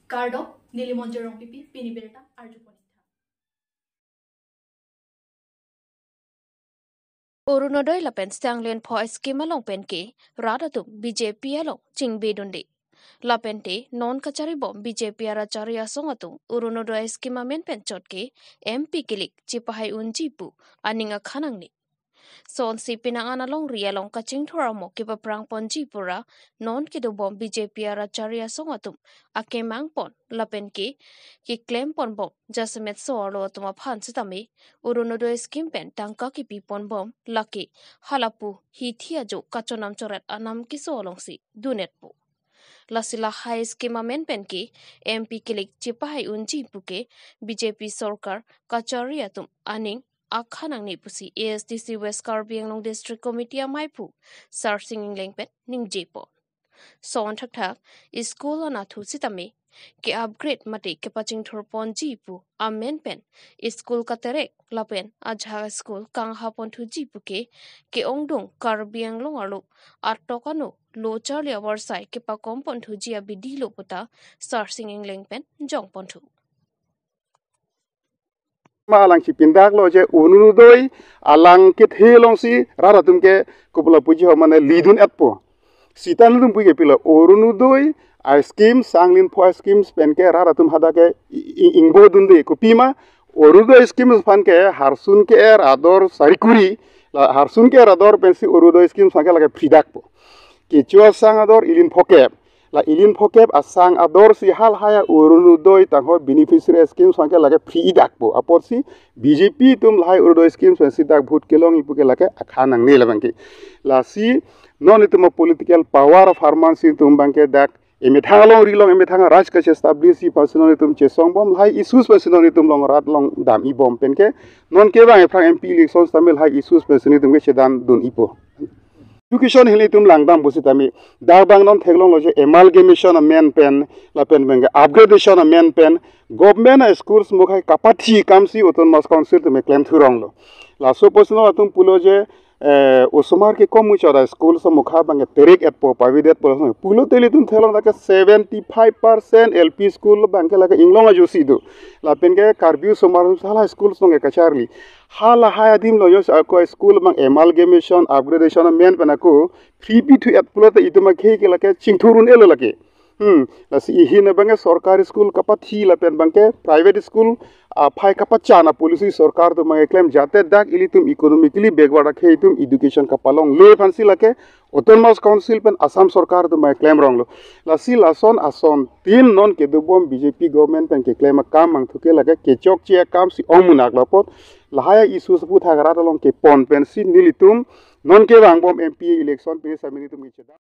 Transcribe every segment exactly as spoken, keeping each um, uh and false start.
Kardom, neli Monjir Rongpipi, pini birta arjupon. Orunodoi lapen Sang Linpho scheme along pen ke rat atum B J P along chingbedunde. Lapen te non kacharibom B J P arachari asong atum Orunodoi scheme amen pen chot ke M P kilik chepahai unji pu aning akha nangne. Sonsi penang an alongri along kachingthur amo kepaphrang ponji pura non kedobom B J P arachari asong atum akemang pon lapen ke keklem ponbom jasemet so-arlo atum aphan sitame Orunodoi scheme pen tangka kepi ponbom lake halapu hithi ajo kachonam choret anam keso alongsi dunetpo. Lasi lahai scheme amen pen ke M P kilik chepahai unji pu ke B J P sorkar kachari atum aning akha nangne pusi A S D C West Karbi Anglong District Committee amaiphu Sarsing Engleng pen ningjepon. Son thakthak school anatthu sitame ke-upgrade mate kepachingthur ponji pu amen pen school katerek lapen ajahak school kangha ponthuji pu ke ke-ongdung Karbi Anglong arlo atok ano lo charli avarsai kepakom ponthuji abidi lo puta Sarsing Engleng pen jong ponthu. Ma alang chipindak lo je Orunodoi alang kethe alongsi rat atum ke kopula puji ho mane lidun etpo. Sita nelitum puji ke pilo Orunodoi a-scheme, Sang Linpho schemes pen ke rat atum hadak ke i-, i-, ingbodunde kopima Orunodoi schemes aphan ke harsun ke-er ador sari kuri, la harsun ke-er ador pensi Orunodoi schemes aphan ke lake free dakpo. Kecho asang ador ili phokep. La ili phokep asang ador si halahai a-Orunodoi tangho beneficiary schemes aphan ke lake free idakpo. Apotsi B J P atum lahai Orunodoi schemes aphansi dak vote kelongji pu ke lake akha nangne labang ke. Lasi non itum a-political power apharmansi itum abang ke dak emethang alongri along emethang a-raj kache-establish ji aphansi non itum chesongbom lahai issues aphansi non itum along rat along dam-ibom pen ke non kevang ephrang M P election sitame lahai issues aphansi non itum ke chedandun-ipo. Education hini itum langdam pusitame dak abang non theklonglo je amalgamation amen pen lapen abang ke upgradation amen pen government a-schools mukhai kapathi akamsi Autonomous Council atum klemthuronglo. Laso apotsi non atum pulo je eh, osomar kekom muchot a-school so mukha abang ke terek etpo, pavidetpo, laso pulote ilitum theklong dak ke seventy five percent L P school abang ke lake inglong ajosi do. Lapen ke Karbi osomar hala school along ke kacharli. Halahai adim lo jos ako school abang amalgamation, upgradation amen pen ako free pithu et pulote itum akhei ke lake chingthur un-elo lake. Hmm, lasi ihin abang ke sorkari school kapathi lapen abang ke private school aphai kapachan a-policy sorkar atum abang ke klem jate dak ilitum economically backward akhei atum education kapalongle aphansi lake Autonomous Council pen Assam sorkar atum abang ke klemronglo. Lasi lason asontin non kedobom B J P government pen keklem akam mangthu ke lake kechokche akamsi ongmunaklo apot lahai issue aputhak rat along kepon pensi nelitum non kevangbom M P election pini sitame nelitum kechedam.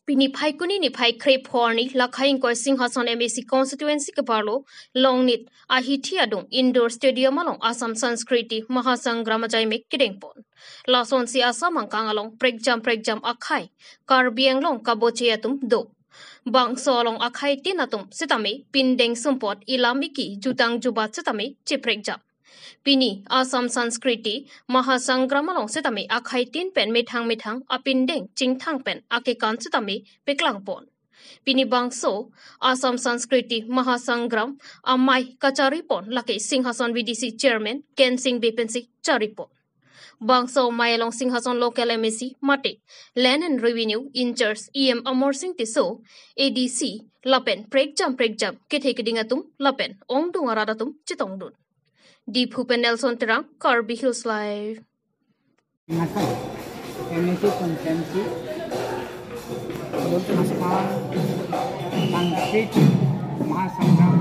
Pini Phaikuni niphai kre-pho arni lakhai ingkoi Singhason M A C constituency keparlo Longnit ahithi adung indoor stadium along Assam Sanskriti Mahasangram ajaimek kedengpon. Lasonsi Assam angkang along prekjam prekjam akhai Karbi Anglong kaboche atum do. Bangso along akhaitin atum sitame pindeng sumpot ilam iki jutang jubat sitame cheprekjam. Pini Assam Sanskriti Mahasangram along sitame akhaitin pen methang methang apindeng chingthang pen akekan sitame peklangpon. Pini bangso Assam Sanskriti Mahasangram amei kacharipon lake Singhason V D C chairman Kensing Bey pensi charipon. Bangso amei along Singhason local M A C mate Land and Revenue in-charge E M Amarsing Tisso, A D C lapen prekjam prekjam kethe keding atum lapen ongdung arat atum chetongdun. Diphu pen Nelson Terang, Karbi Hills Live. Singhason M A C constituency, Assam Sanskriti Mahasangram.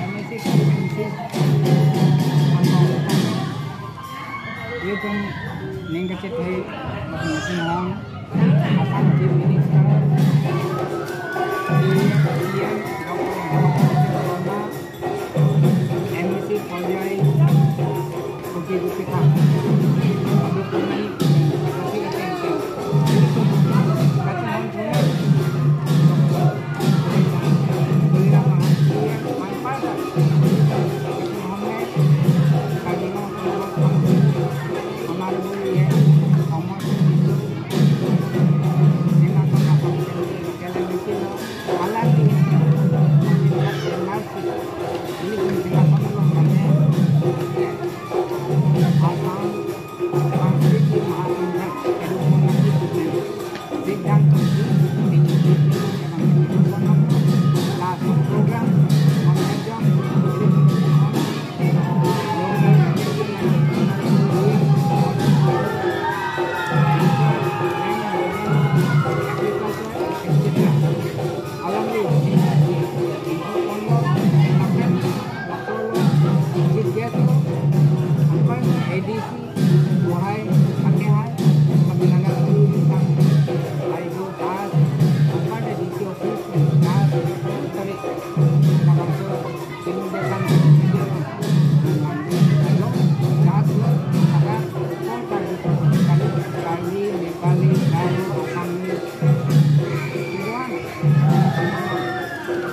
M A C constituency, ilitum ning kachethe, Assam Chief Minister, C M Doctor Himanshu Sharma, M A C porjai, kopi kopi tha. Adu kumani, kopi kopi tha. Kacang hon thuna. Tuliram Mahan, Mahan Pada. Kacang hon ne, Karbi Anglong,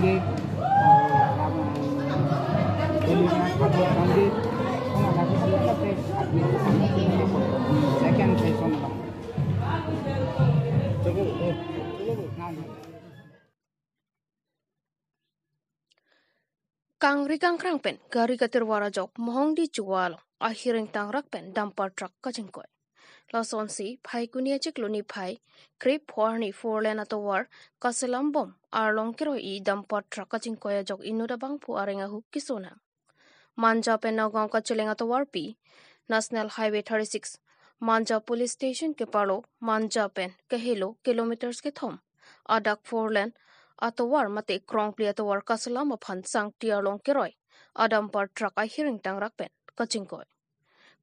Sangdi, Delhi Transport Sangdi, second session. Kangri kangkrang pen gari katirwar ajok Mohongdi Chuwa along ahiring tangrak pen dumper truck kachingkoi. Lasonsi Phaikuni achiklo niphai krep pho arni four lane atovar kaselam bom arlong keroi-i dumper truck kachingkoi ajok inut abangphu areng ahu kesonang. Manja pen Nagaon kacheleng atovarpi National Highway thirty-six, Manja Police Station keparlo Manja pen kehelo kilometers kethom adak four lane atovar mate krongpli atovar kaselam aphan sangti arlong keroi a dumper truck ahiring tangrak pen kachingkoi.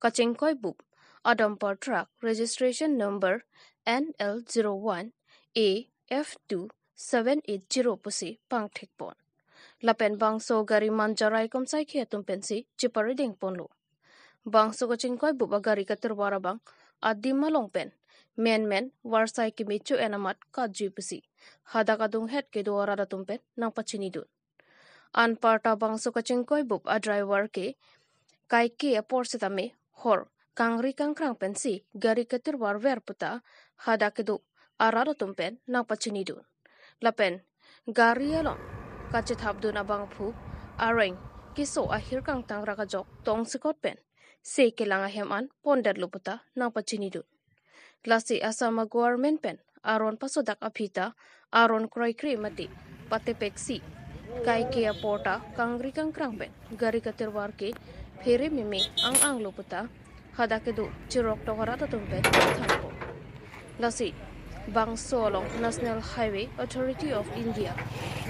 Kachingkoi bup a dumper truck registration number N L zero one A F two seven eight zero pusi pangthekpon. Lapen bangso gari Manja Raikom Saikhi atum pensi cheparidengponlo. Bangso kachingkoi bup agari katirwar abang adim along pen menmen varsai kimi cho-en amat kajui pusi hadak adunghet kedo arat atum pen nangpachinidun. Anparta bangso kachingkoi bup a driver ke kaike apor sitame hor kangri kangkrang pensi gari katirwar ver puta hadak kedo arat atum pen nangpachinidun. Lapen gari along kachethapdun abangphu areng keso ahir kangtangrak ajok tongsekot pen se kelang ahem an pondetlo puta nangpachinidun. Lasi Assam a-government pen aron pasodak aphi ta aron kroikre mate patepeksi kaike apor ta kangri kangkrang pen gari katirwar ke phere meme ang-anglo puta hadak kedo chirok tok arat atum pen thangpo. Lasi bangso along National Highway Authority of India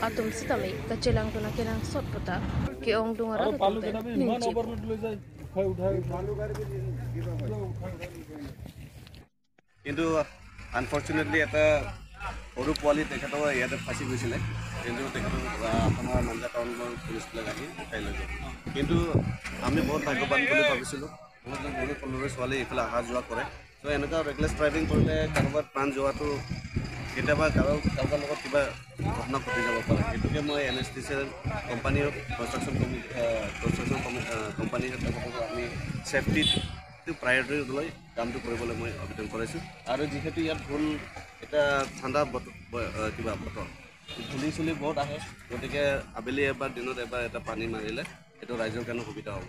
atum sitame kachelangdun akenangsot puta ke-ongdung arat atum pen ningjepo. কিন্তু আনফৰ্চুনেটলি এটা সৰু পোৱালি তেখেতৰ ইয়াতে ফাঁচি গৈছিলে। কিন্তু তেখেতক, আহ, আমাৰ মাঞ্জা টাউনৰ পুলিচবিলাক আহি উঠাই লৈ গ'ল। কিন্তু আমি বহুত ভাগ্যৱান বুলি ভাবিছিলোঁ। বহুত বহুত সৰুৰে ছোৱালী এইফালে অহা যোৱা কৰে। তো এনেকুৱা ৰেকলেছ ড্ৰাইভিং কৰিলে কাৰোবাৰ প্ৰাণ যোৱাটো কেতিয়াবা কাৰো, কাৰোবাৰ লগত কিবা ঘটনা ঘটি যাব পাৰে। সেইটোকে মই N S D C company, construction কমি-, আহ, কনষ্ট্ৰাকশ্যন কমি-, আহ, কোম্পানীৰ তৰফৰ পৰা আমি ছেফটিটো প্ৰায়ৰিটি লৈ কামটো কৰিবলৈ মই আবেদন কৰিছোঁ। আৰু যিহেতু ইয়াত ভুল, এতিয়া ঠাণ্ডা বতৰ, ব-, আহ, কিবা বতৰ, ধূলি চুলি বহুত আহে, গতিকে আবেলি এবাৰ, দিনত এবাৰ এটা পানী মাৰিলে এইটো ৰাইজৰ কাৰণে সুবিধা হ'ব।